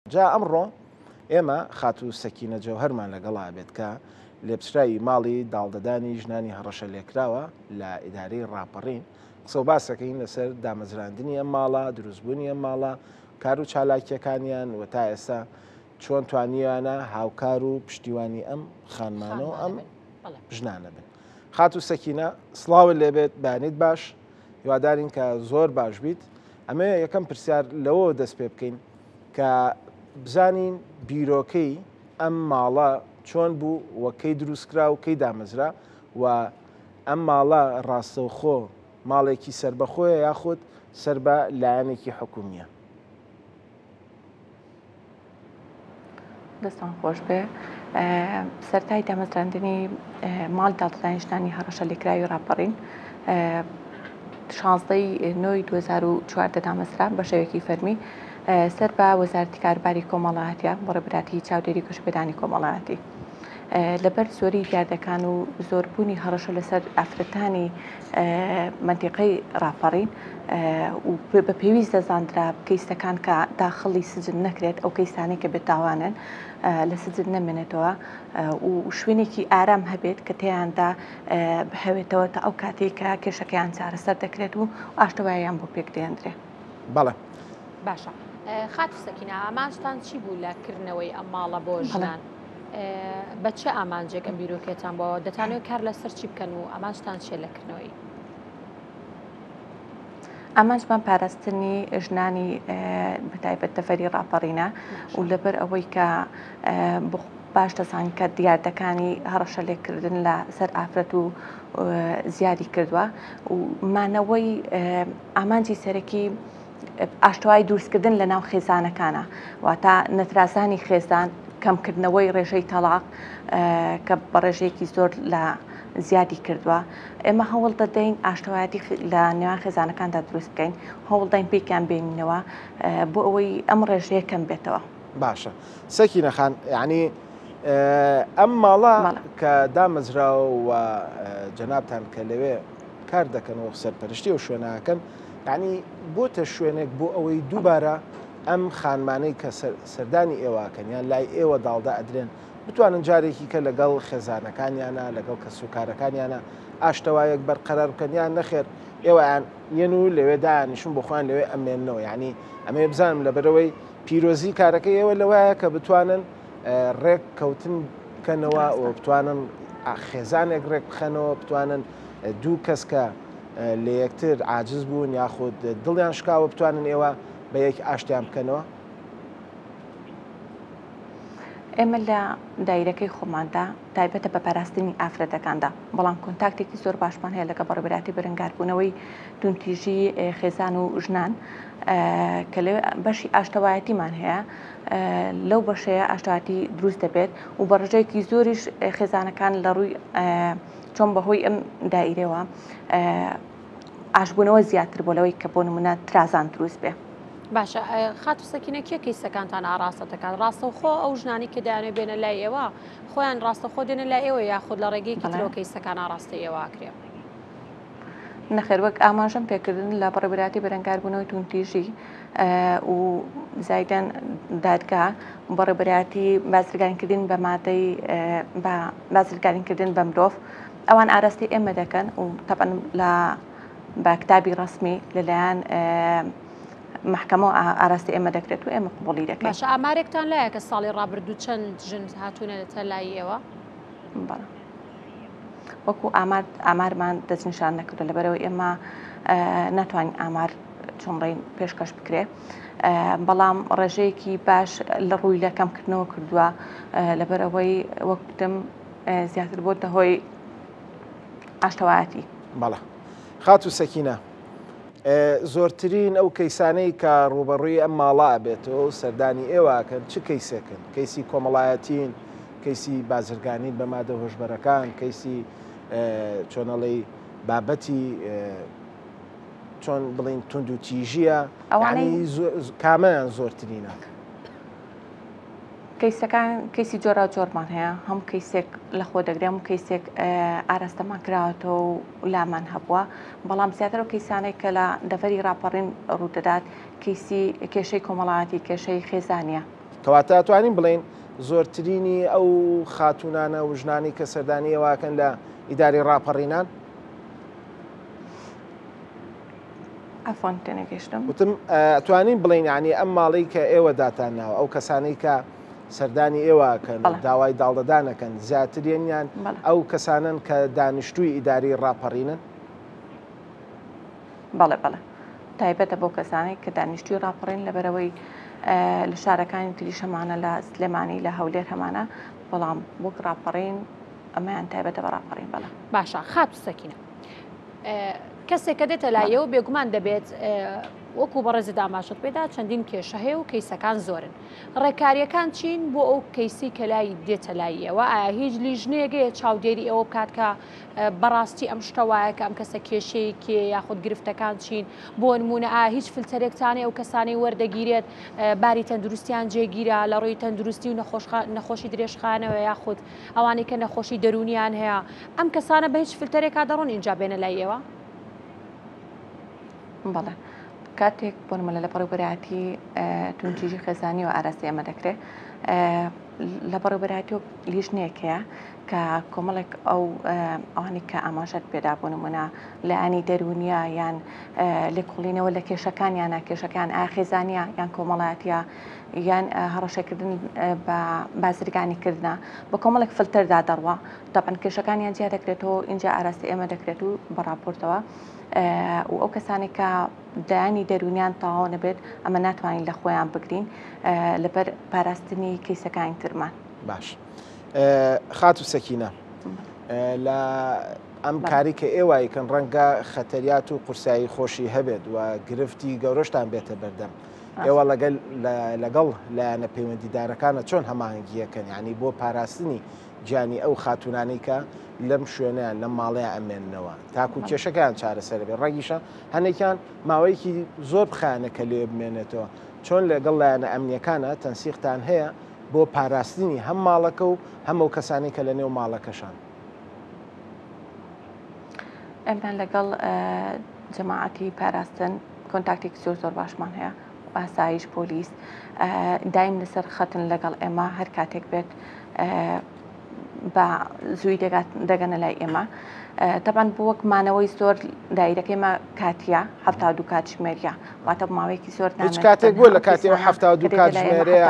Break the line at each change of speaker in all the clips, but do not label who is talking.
جا ئەمڕۆ ئێمە خاتوو سەکینە جەوهەرمان لەگەڵا بێت کە لێپسراوی ماڵی داڵدەدانی ژنانی هەڕەشە لێکراوە لە ئیدارەی ڕاپەڕین، قسە و باسەکەین لەسەر دامەزراندنی ئەم ماڵە، دروستبوونی ئەم ماڵە، کار و چالاکییەکانیان و تا ئێستا چۆن توانیویانە هاوکار و پشتیوانی ئەم خانمانە و ئەم ژنانە بن. خاتوو سەکینە سڵاوت لێبێت، بەیانیت باش، هیوادارین کە زۆر باش بیت. ئەمەوێ یەکەم پرسیار لەوەوە دەست پێ بکەین کە بزانین بیرۆکەی ئەم ماڵە چۆن بوو و کەی دروستکرا و کەی دامەزرا و ئەم ماڵە ڕاستەوخۆ ماڵێکی سەربەخۆیە یاخود سەر بە لایەنێکی حکومییە؟
دەستان خۆش بێ سەرتای دامەزراندنی ماڵ دادگای ژنانی هەڕەشە لێکراوی ڕاپەڕین شانزدەی نۆی 2014 دامەزرا بە شێوەیەکی فەرمی سەر بە وەزارەتی کاروباری کۆمەڵایەتیە بەڕێوەبەرایەتی چاودێری گەشەپێدانی کۆمەڵایەتی لەبەر زۆری دیاردەکان و زۆربوونی هەڕەشە لەسەر ئافرەتانی مەنتیقەی ڕاپەڕین و بە پێویست دەزاندرا کەیسەکان کە داخڵی سجن نەکرێت ئەو کەیسانەی کە بێتاوانن لە سجن نەمێنێتەوە و شوێنێکی ئارام هەبێت کە تێیاندا بهەوێتەوە تا ئەو کاتێک کە کێشەکەیان چارەسەر دەکرێت و ئاشتەواییان بۆ پێک دێندرێ.
بەڵێ.
باشە خاتوو سەکینە ئامانجتان چی بوو لە کردنەوەی ئەم ماڵە بۆ ژنان؟ بە چ ئامانجێک ئەم بیرۆکەتان بۆ دەتانەوێت کار لەسەر چی بکەن و ئامانجتان چیە لە کردنەوەی؟
ئامانجمان پاراستنی ژنانی بەتایبەت دەڤەری ڕاپەڕینە و لەبەر ئەوەی کە باش دەزانین کە دیاردەکانی هەڕەشە لێکردن لە سەر ئافرەت و زیادی کردووە و مانەوەی ئامانجی سەرەکی ئاشتەوایی دروستکردن لە ناو خێزانەکانە واتە نەترازانی خێزان کەمکردنەوەی ڕێژەی تەڵاق کە بە ڕێژەیەکی زۆر لە زیادی کردووە ئێمە هەوڵ دەدەین ئاشتەوایەتی لە نێوان خێزانەکاندا دروست بکەین هەوڵدەین پێکیان بێنینەوە بۆ ئەوەی ئەم ڕێژەیە کەم بێتەوە.
باشە سەکینە خان یعنی ئەم ماڵە کە دامەزراوە و جەنابتان کە لەوێ کار دەکەن و سەرپەرشتی ئەو شوێنەکەن یعنی بۆتە شوێنێک بۆ ئەوەی دووبارە ئەم خانمانەی کە سەردانی ئێواکەن یان لای ئێوە داڵدا ئەدرێن بتوانن جارێکی کە لەگەڵ خێزانەکانیانە لەگەڵ کەسوکارەکانیانە ئاشتەوایەک بەرقەرار بکەن یان نەخێر ئێوەیان یەن و لەوێ دانیشن بۆ خۆیان لەوێ ئەمێننەوە یعنی ئەمێ بزانم لەبەرەوەی پیرۆزی کارەکەی ئێوە لەوایە کە بتوانن ڕێک کەوتن بکەنەوە و بتوانن خێزانێک ڕێک بخەنەوە بتوانن دوو کەس کە لە یەکتر عاجز بوون یاخود دڵیان شکاوە بتوانن ئێوە بە یەک ئاشتیان بکەنەوە؟
ئێمە لە دایرەکەی خۆماندا تایبەتە بە پاراستنی ئافرەتەکاندا بەڵام کۆنتاکتێکی زۆر باشمان هەیە لەگەڵ بەڕێوەبەرایەتی بەرەنگاربوونەوەی توندتیژی خێزان و ژنان کە لەوێ بەشی ئاشتەوایەتیمان هەیە لەو بەشەیە ئاشتەوایەتی دروست دەبێت و بە ڕێژەیەکی زۆریش خێزانەکان لە ڕووی چۆن بەهۆی ئەم دایرەوە ئاشبوونەوە زیاتر بۆ لەوەی کە بۆ نمونە ترازان دروست بێ.
باشە خاتو سەکینە کێ کەیسەکانتان ئاڕاستە دەکات ڕاستەوخۆ ئەو ژنانی کە دەیانەوێت بێنە لای ئێوە خۆیان ڕاستەخۆ دێنە لای ئێوە یاخود لە ڕێگەیەکی ترەوە کەیسەکان ئاڕاستەی ئێوە ئەکرێ؟
نەخێر وەک ئاماژەم پێکردن لە بەڕێوەبەرایەتی بەرەنگاربوونەوەی توندتیژی و زایدەن دادگا بەڕێوەبەرایەتی بازرگانیکردن بە مادەی بە بازرگانیکردن بە مرۆڤ ئەوان ئاراستەی ئێمە دەکەن و تەبعەن لە بە کتابی ڕەسمی لەلایەن مەحکەمەوە ئاراستەی ئێمە دەکرێت و ئێمە قبوڵی دەکەین.
باشە ئامارێکتان لایە کە ساڵی ڕابردوو چەند ژن هاتوونەتە لای ئێوە؟
بەڵێ. وەکو ئامار ئامارمان دەستنیشان نەکردو لەبەرەوەی ئێمە ناتوانین ئامار چۆن بڵێین پێشکەش بکرێ بەڵام ڕێژەیەکی باش لە ڕووی لە کەمکردنەوە کردووە لەبەرئەوەی وەک وتم زیاتر بۆتە هۆی ئاشتەوایەتی.
بەڵێ خاتوو سەکینە زۆرترین ئەو کەیسانەی کە ڕووبەڕووی ئەم ماڵە ئەبێتەوە و سەردانی ئێوە ئەکەن چ کەیسێکن؟ کەیسی کۆمەڵایەتین، کەیسی بازرگانین بە مادە هۆشبەرەکان، کەیسی چۆنەڵێی بابەتی چۆن بڵین توند و تیژیە
ئەوانەی
کامەیان زۆرترینە؟
کەیسەکان کەیسی جۆراوجۆرمان هەیە، هەموو کەیسێک لەخۆ دەگرێت، هەموو کەیسێک ئاراستەمان کراوەتەوە و لامان هەبووە، بەڵام زیاتر ئەو کەیسانەی کە لە دەڤەری ڕاپەڕین ڕوودەدات کەیسی کێشەی کۆمەڵایەتی، کێشەی خێزانییە.
کەواتە توانین بڵێین زۆرترینی ئەو خاتوونانە و ژنانی کە سەردانی ئێوەکەن لە ئیداری ڕاپەڕینان؟
عەفوەن تێنەگەیشتم.
وتم توانین بڵێین یعنی ئەم ماڵەی کە ئێوە داتان ناوە ئەو کەسانەی کە سەردانی ئێوە ئەکەن و داوای داڵدەدان ئەکەن زیاترینیان ئەو کەسانەن کە دانیشتووی ئیداری ڕاپەڕینن؟
بەڵێ بەڵێ تایبەتە بۆ کەسانێک کە دانیشتوی ڕاپەڕین لەبەرەوەی لە شارەکانی تریش هەمانە لە سلێمانی لە هەولێر هەمانە بەڵام وەک ڕاپەڕین ئەمەیان تایبەتە بە ڕاپەڕین بەڵێ.
باشە خاتوو سەکینە کەسێک کە دێتە لایەوە بێگومان دەبێت وەکو بەڕێزت ئاماژەت پێدا چەندین کێشە هەیە و کەیسەکان زۆرن ڕێکاریەکان چین بۆ ئەو کەیسی کە لای دێتە لای ئێوە ئایا هیچ لیژنەیەک هەیە چاودێری ئەوە بکات کە بەڕاستی ئەم شتە وایە کە ئەم کەسە کێشەی کێ یاخود گرفتەکان چین بۆ نمونە ئایا هیچ فلتەرێکتانەیە ئەو کەسانەی وەردەگیرێت باری تەندروستیان جێگیرە لە ڕووی تەندروستی و نەخۆشی درێژخانەوە یاخود ئەوانەی کە نەخۆشی دەروونیان هەیە ئەم کەسانە بە هیچ فلتەرێکا دەڕۆن ئینجا بێنە لای ئێوە؟
بەڵێ کاتێک بۆ نمونە لە بەڕێوبەرایەتی توندتیژی خێزانیەوە ئاراستەی ئەمە دەکرێت لە بەڕێوبەرایەتی لیژنەیەک هەیە کە کۆمەڵێک ئەو ئەوانەی کە ئاماژەت پێدا بۆ نمونە لایەنی دەروونیە یان لێکۆڵینەوە لە کێشەکانیانە کێشەکان ئایا خێزانیە یان کۆمەڵایەتیە یان هەڕەشەکردن بە بازرگانیکردە بە کۆمەڵێک فلتەردا دەڕوا تەبعەن کێشەکانیان جیا دەکرێتەوە ئینجا ئاراستەی ئێمە دەکرێت و بە ڕاپۆرتەوە و ئەو کەسانێک کە دایانی دەرونیان تەواو نەبێت ئەمە ناتوانین لە خۆیان بگرین لەبەر پاراستنی کەیسەکانی ترمان.
باش خاتو سەکینە لە ئەم کاری کە ئێوایکەن ڕەنگە خەتەریات و قورسایی خۆشی هەبێت و گرفتی گەورەشتان بێتە بەردەم ئێوە لەگەل لەگەڵ لایەنە پەیوەندیدارەکانە چۆن هەماهەنگیەکەن یعنی بۆ پاراستنی گیانی ئەو خاتوونانەی کە لەم شوێنەیان لەم ماڵەیە ئەمێننەوە تاکو کێشەکەیان چارەسەر بێت ڕەنگیشە هەنێکیان ماوەیەکی زۆر بخایەنە کە لێ بمێنێتەوە چۆن لەگەڵ لایەنە ئەمنیەکانە تەنسیقتان هەیە بۆ پاراستنی هەم ماڵەکە و هەم ئەو کەسانی کە لە نێو ماڵەکەشان؟
ئێمە لەگەڵ جەماعەتی پاراستن کۆنتاکتێکی زۆر زۆر باشمان هەیە ئاسایش پۆلیس دایم لەسەر خەتن لەگەڵ ئێمە هەر کاتێک بێت بە زووی دەگات دەگەنە لای ئێمە تەبان بۆ وەک مانەوەی زۆر دایرەکەی مە کاتیە 72 کاتژمێریە واتە ماوەیەکی زۆر
هیچ کاتێک بووە لە کاتی ئەو 72 کاتژمێرەیە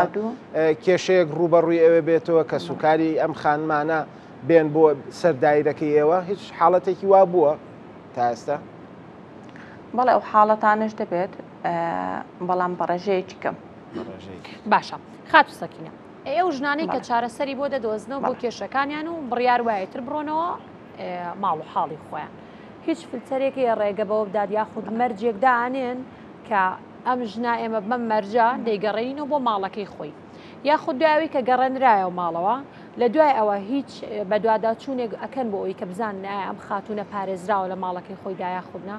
کێشەیەک ڕووبەڕووی ئەوێ بێتەوە کە سوکاری ئەم خانمانە بێن بۆ سەر دایرەکەی ئێوە هیچ حاڵەتێکی وا بووە تا ئێستا؟
بەڵێ ئەو حاڵەتانەش دەبێت بەڵام بە ڕێژەیەکی کەم.
باشە خاتوو سەکینە ئەی ئەو ژنانەی کە چارەسەری بۆ دەدۆزنەوە بۆ کێشەکانیان و بڕیار وایە تر بڕۆنەوە ماڵ و حاڵی خۆیان هیچ فلتەرێک هەیە ڕێگە بەوە بدات یاخود مەرجێک دانێن کە ئەم ژنا ئێمە بەم مەرجە دەیگەڕێنینەوە بۆ ماڵەکەی خۆی یاخود دوایەوەی کە گەڕێنرایەوە ماڵەوە لە دوای ئەوە هیچ بەدواداچوونێک ئەکەن بۆ ئەوی کە بزانن ئایا ئەم خاتوونە پارێزراوە لە ماڵەکەی خۆیدا یاخود نا؟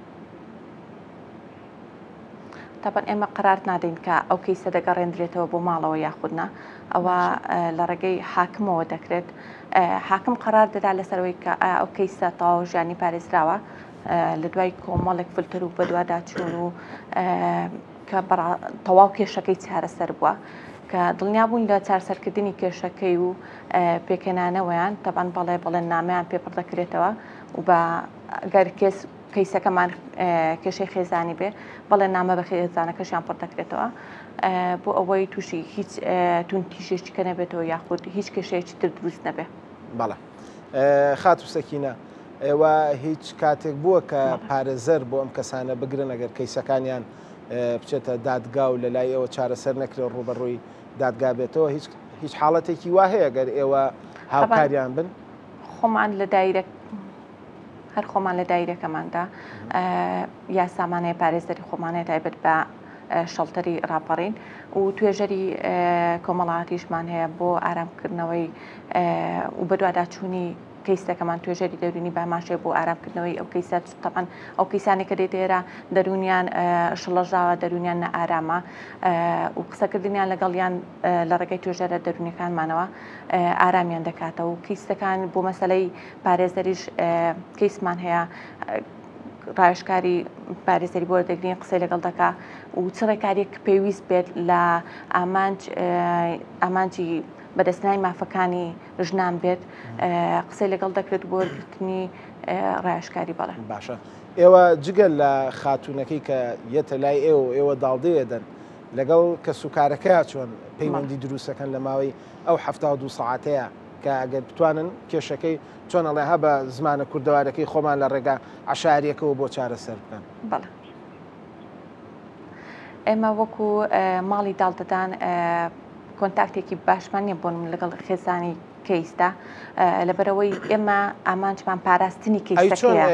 تەبعەن ئێمە قەرار نادەین کە ئەو کەیسە دەگەڕێندرێتەوە بۆ ماڵەوە یاخود نا ئەوە لە ڕێگەی حاکمەوە دەکرێت حاکم قەرار دەدا لەسەرەوەی کە ئەو کەیسە تەواو ژیانی پارێزراوە لە دوای کۆمەڵێک فلتەر و بەدواداچوون و کە تەواو کێشەکەی چارەسەر بووە کە دڵنیا بوون لە چارسەرکردنی کێشەکەی و پێکهێنانەوەیان تەبان بەڵێ بەڵێن نامیان پێ پڕ دەکرێتەوە و بە گەر کێس کەیسەکەمان کێشەی خێزانی بێ بەڵێ نامە بە خێزانەکەشیان پڕ دەکرێتەوە بۆ ئەوەی تووشی هیچ توندتیژێکی کە نەبێتەوە یاخود هیچ کێشەیەکی تر دروست نەبێ.
بەڵێ خاتوو سەکینە ئێوە هیچ کاتێک بووە کە پارێزەر بۆ ئەم کەسانە بگرن ئەگەر کەیسەکانیان بچێتە دادگا و لە لای ئێوە چارەسەر نەکرێت ڕووبەڕووی دادگا بێتەوە هیچ هیچ حاڵەتێکی وا هەیە گەر ئێوە هاوکاریان بن؟
خۆمان لە دایرە هەر خۆمان لە دایرەکەماندا یاسامان هەیە پارێزەری خۆمان هەیە تایبەت بە شەڵتەری ڕاپەڕین و توێژەری کۆمەڵاتیشمان هەیە بۆ ئارامکردنەوەی و بەدواداچوونی کەیسەکەمان توێژەری دەرونی باماشەیە بۆ ئارامکردنەوەی ئەو کەیسە تەبعەن ئەو کەیسانێک کە دێتە ئێرە دەرونیان شڵەژاوە دەرونیان نائارامە و قسەکردنیان لەگەڵیان لە ڕێگەی توێژەرە دەرونیەکانمانەوە ئارامیان دەکاتەوە و کەیسەکان بۆ مەسەلەی پارێزەریش کەیسمان هەیە. ڕاوێژکاری پارێزەری بۆ دەگرین قسەی لەگەڵ دەکا و چ ڕێکاریەک پێویست بێت لە ئامانج ئامانجی بەدەستنای مافەکانی ژنان بێت قسەی لەگەڵ دەکرێت بۆ وەرگرتنی ڕاوێژکاری بەڵێ.
باشە ئێوە جگە لە خاتوونەکەی کە یەتە لای ئێوە ئێوە داڵدەیە دەن لەگەڵ کەسوکارەکەیا چۆن پەیوەندی دروستەکەن لە ماوەی ئەو 72 سەعاتەیە کە ئەگەر بتوانن کێشەکەی چۆن ئەڵێ ها بە زمانە کوردەوارەکەی خۆمان لە ڕێگا عەشایەریەکەوە بۆ چارەسەر بکەن.
بەڵێ ئێمە وەکو ماڵی داڵدەدان کۆنتاکتێکی باشمان نییە بۆ لەگەڵ خێزانی کەیسدا لەبەرەوەی ئێمە ئامانجمان پاراستنی کەیسەکەیە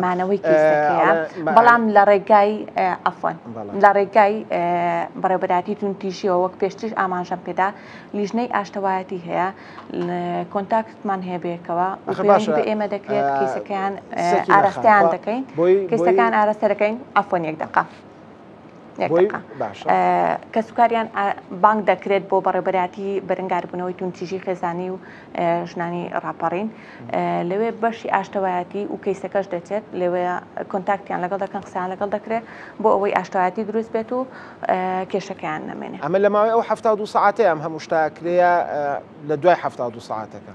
مانەوەی کەیسەکەیە بەڵام لە ڕێگای عەفوەن لە ڕێگای بەڕێوەبەرایەتی توندتیژیەوە وەک پێشتریش ئاماژەم پێدا لیژنەی ئاشتەوایەتی هەیە کۆنتاکتمان هەیە بەیەکەوە و پەیوەندی بە ئێمە دەکرێت کەیسەکەیان ئاراستەیان دەکەین کەیسەکان ئاراستە دەکەین عەفوەن یەک دەقە. کەسوکاریان بانگ دەکرێت بۆ بەڕێوەبەرایەتی بەرەنگاربوونەوەی توندتیژی خێزانی و ژنانی ڕاپەڕین لەوێ بەشی ئاشتەوایەتی و کەیسەکەش دەچێت لەوێ کۆنتاکتیان لەگەڵ دەکەن قسەیان لەگەڵ دەکرێت بۆ ئەوەی ئاشتەوایەتی دروست بێت و کێشەکەیان نەمێنێ.
ئەمە لە ماوەی ئەو 72 سەعاتەیە ئەم هەموو شتە ئەکرێ لە دوای 72 سەعاتەکە؟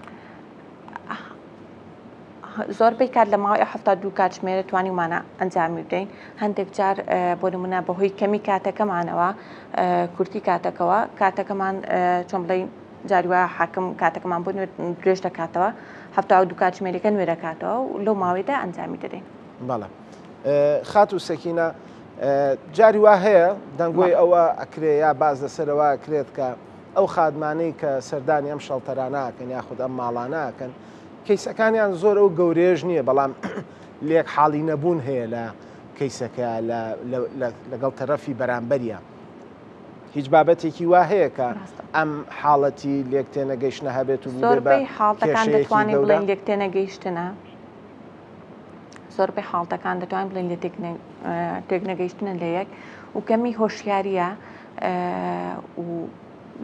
زۆربەی کات لە ماوەی 72 کاتژمێرە توانیومانە ئەنجامی بدەین هەندێک جار بۆ نمونە بەهۆی کەمی کاتەکەمانەوە کورتی کاتەکەوە کاتەکەمان چۆن بڵێین جاری وایە حاکم کاتەکەمان بۆ درێژ دەکاتەوە 72 کاتژمێریەکە نوێ دەکاتەوە و لەو ماوەیدا ئەنجامی دەدەین.
بەڵێ خاتوو سەکینە جاری وا هەیە دەنگۆی ئەوە ئەکرێ یا باز لەسەرەوە ئەکرێت کە ئەو خادمانەی کە سەردانی ئەم شەڵتەرانە ئەکەن یاخود ئەم ماڵانە ئەکەن کەیسەکانیان زۆر ئەو گەورەیەش نییە بەڵام لێک حاڵی نەبوون هەیە لە کەیسەکە لەگەڵ تەرەفی بەرامبەریە هیچ بابەتێکی وا هەیە کە ئەم حاڵەتی لێک تێنەگەیشتنە هەبێت و
زۆربەی حاڵەتەکان دەتوانین بڵێن لێک تێنەگەیشتنە زۆربەی حاڵتەکان دەتوانین بڵێن لە تێکنەگەیشتنە لە یەک و کەمی هۆشیاریە و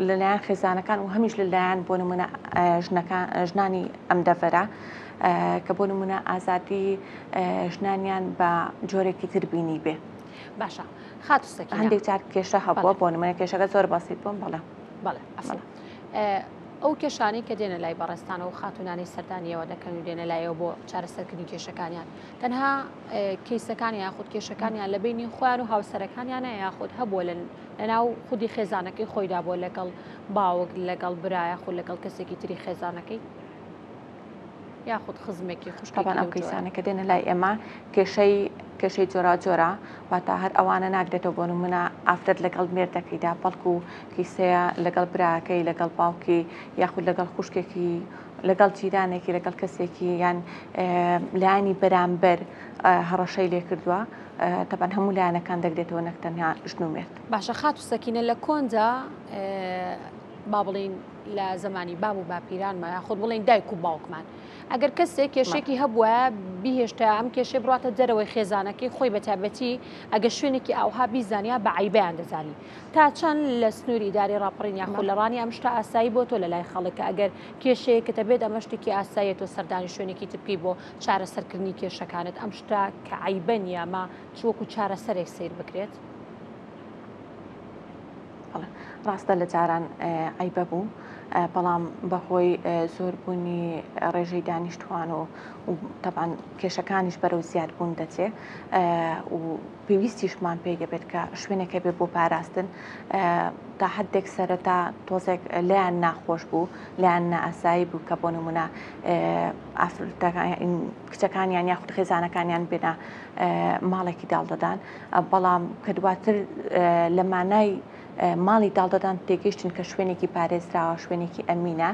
لەلایەن خێزانەکان و هەمیش لەلایەن بۆ نمونە ژنەکان ژنانی ئەم دەڤەرە کە بۆ نمونە ئازادی ژنانیان بە جۆرێکی تر بینی بێ.
باشە خاتوو سەکینە.
هەندێک جار کێشە هەبووە بۆ نمونە کێشەکە زۆر بەسیت بووم بەڵێ.
بەڵێ عەفوو. ئەو کێشانەی کە دێنە لای بەڕێزتانەوە و خاتوونانەی سەردانیەوە دەکەن و دێنە لایەوە بۆ چارەسەرکردنی کێشەکانیان تەنها کەیسەکان یاخود کێشەکانیان لە بینی خۆیان و هاوسەرەکانیانە یاخود هەبووە لە لەناو خودی خێزانەکەی خۆیدا بووە لەگەڵ باوک لەگەڵ برا یاخود لەگەڵ کەسێکی تری خێزانەکەی یاخود خزمێکی خوشکێکی
تەبعەن ئەو کەیسانە کە دێنە لای ئێمە کێشەی کێشەی جۆراوجۆرە واتە هەر ئەوانە ناگرێتەوە بۆ نمونە ئافرەت لەگەڵ مێردەکەیدا بەڵکو کیسەیە لەگەڵ براکەی لەگەڵ باوکی یاخود لەگەڵ خوشکێکی لەگەڵ جیرانێکی لەگەڵ کەسێکی یان لایەنی بەرامبەر هەڕەشەی لێکردووە تەبعەن هەموو لایەنەکان دەگرێتەوە نەک تەنها ژن و مێرد.
باشە خاتوو سەکینە لە کۆندا با بڵین لە زمانی باب و باپیرانمان یاخود بڵین دایک و باوکمان ئەگەر کەسێک کێشێکی هەبووە بیهێشتا ئەم کێشەی بڕاتە دەرەوەی خێزانەکەی خۆی بە تایبەتی ئەگە شوێنێکی ئاوها بیزانیا بە عیبیان دەزانی تا چەند لە سنووری ئیداری ڕاپەڕین یاخود لە ڕانی ئەم شتە ئاسایی بۆ تۆ لە لای خەڵک کە ئەگەر کێشەیەکت هەبێت ئەمە شتێکی ئاساییە تۆ سەردانی شوێنێکی تر بکەی بۆ چارەسەرکردنی کێشەکانت ئەم شتە کە عەیبە نییە ئەمە چ وەکو چارەسەرێک سەیر بکرێت؟
ڕاستە لە جاران عەیبە بوو بەڵام بەهۆی زۆربوونی ڕێژەی دانیشتوان و تەبعەن کێشەکانیش بەرەو زیادبوون دەچێ و پێویستیشمان پێی دەبێت کە شوێنێک هەبێت بۆ پاراستن تا حدێک سەرەتا تۆزێک لایان ناخۆش بوو لایان نائاسایی بوو کە بۆ نمونە کچەکانیان یاخود خێزانەکانیان بێنە ماڵێکی داڵدەدان بەڵام کە دواتر لە مانای ماڵی داڵدەدان تێگەیشتن کە شوێنێکی پارێزراوە شوێنێکی ئەمینە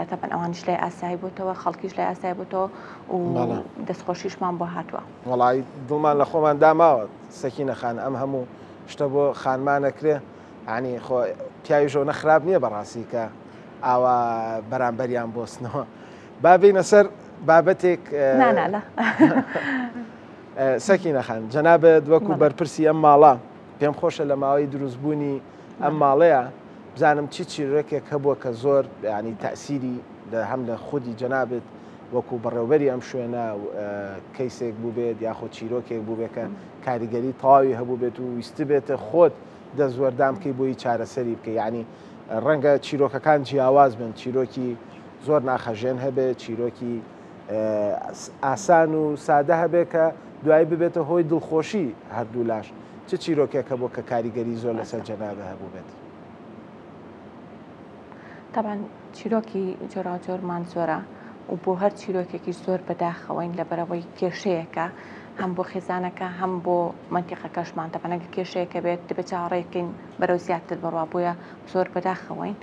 تەبەن ئەوانیش لای ئاسایی بۆتەوە خەڵکیش لای ئاسایی بۆتەوە و دەستخۆشیشمان بۆ هاتووە.
وەڵی دڵمان لە خۆمان داماوە سەکینە خان ئەم هەموو شتە بۆ خانمان ئەکرێ ینی خۆ پیاویش ئەونە خراپ نییە بەڕاستی کە ئاوا بەرامبەریان بۆستنەوە با بینە سەر بابەتێک سەکینە خان جەنابت وەکو بەرپرسی ئەم ماڵە پێم خۆشە لە ماوەی دروستبوونی ئەم ماڵەیە بزانم چی چیرۆکێک هەبووە کە زۆر ینی تەسیری لە هەم لە خودی جەنابت وەکو بەڕێوبەری ئەم شوێنە کەیسێک بووبێت یاخۆ چیرۆکێک بووبێت کە کاریگەری تەواوی هەبووبێت و ویستبێتە خۆت دەستوەردان بکەی بۆی چارەسەری بکەی یعنی ڕەنگە چیرۆکەکان جیاواز بن چیرۆکی زۆر ناخەژێن هەبێ چیرۆکی ئاسان و سادە هەبێ کە دوایی ببێتە هۆی دڵخۆشی هەردوو لاش چ چیرۆکێک هەبوو کە کاریگەری زۆر لەسەر جەنابە هەبوو بێت؟
تەبعەن چیرۆکی جۆراوجۆرمان زۆرە و بۆ هەر چیرۆکێکیش زۆر بەداخەوەین لەبەرئەوەی کێشەیەکە هەم بۆ خێزانەکە هەم بۆ مەنتیقەکەشمان تەبعەن ئەگەر کێشەیەکە بێت دەبێت چاوەڕێ بکەین بەرەو زیاتر بڕوا بۆیە زۆر بەداخەوەین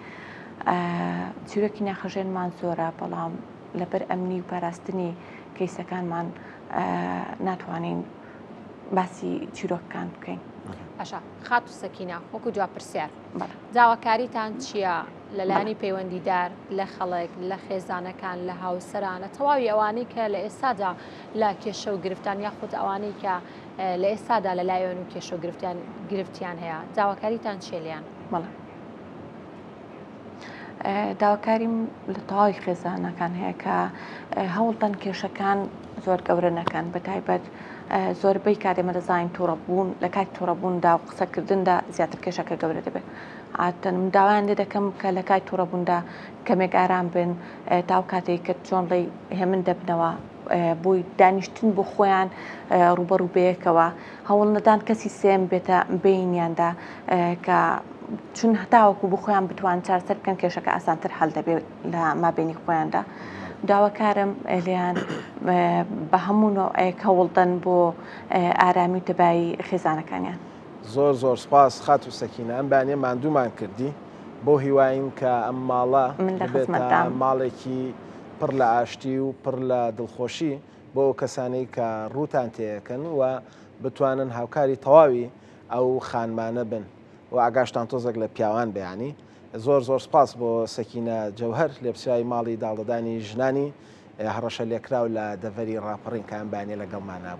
چیرۆکی ناخەژێنمان زۆرە بەڵام لەبەر ئەمنی و پاراستنی کەیسەکانمان ناتوانین باسی چیرۆکەکان بکەین.
باشە خاتوو سەکینە وەکو دوا پرسیار داواکاریتان چییە لەلایەنی پەیوەندیدار لە خەڵک لە خێزانەکان لە هاوسەران لە تەواوی ئەوانەی کە لە ئێستادا لە کێشە و گرفتان یاخود ئەوانەی کە لە ئێستادا لە لایەن و کێشە و گرفتیان گرفتیان هەیە داواکاریتان چیە لێیان؟
بەڵێ داواکاریم لە تەواوی خێزانەکان هەیە کە هەوڵدەن کێشەکان زۆر گەورە نەکەن بە تایبەت زۆربەی کات ئێمە دەزانین توڕەبوون لە کاتی توڕەبووندا و قسەکردندا زیاتر کێشەکە گەورە دەبێت عادەتەن من داوایان لێ دەکەم کە لە کاتی توڕەبووندا کەمێک ئارام بن تاو کاتێک کە چۆن ڵێ هێمن دەبنەوە بۆی دانیشتن بۆ خۆیان ڕوبەڕوو بەیەکەوە هەوڵ نەدان کەسی سێم بێتە بینیاندا کە چون هەتاوەکو بۆ خۆیان بتوان چارەسەر بکەن کێشەکە ئاسانتر حل دەبێت لە مابینی خۆیاندا داواکارم لێیان بە هەموو نەوعێک هەوڵدەن بۆ ئارامی و تەبایی خێزانەکانیان.
زۆر زۆر سپاس خاتوو سەکینە ئەم بەیانیە ماندوومان کردی بەو هیواین کە ئەم ماڵە
من لە
ببێتە
خزمەتدام.
ماڵێکی پڕ لە ئاشتی و پڕ لە دڵخۆشی بۆ ئەو کەسانەی کە ڕووتان تێیەکەن و بتوانن هاوکاری تەواوی ئەو خانمانە بن و ئاگاشتان تۆزێک لە پیاوان بێ یانی زۆر زۆر سپاس بۆ سەکینە جەوهەر لێپرسراوی ماڵی داڵدەدانی ژنانی هەڕەشە لێکراو لە دەڤەری ڕاپەڕین کە ئەم بەیانیە لەگەڵمانا بوو.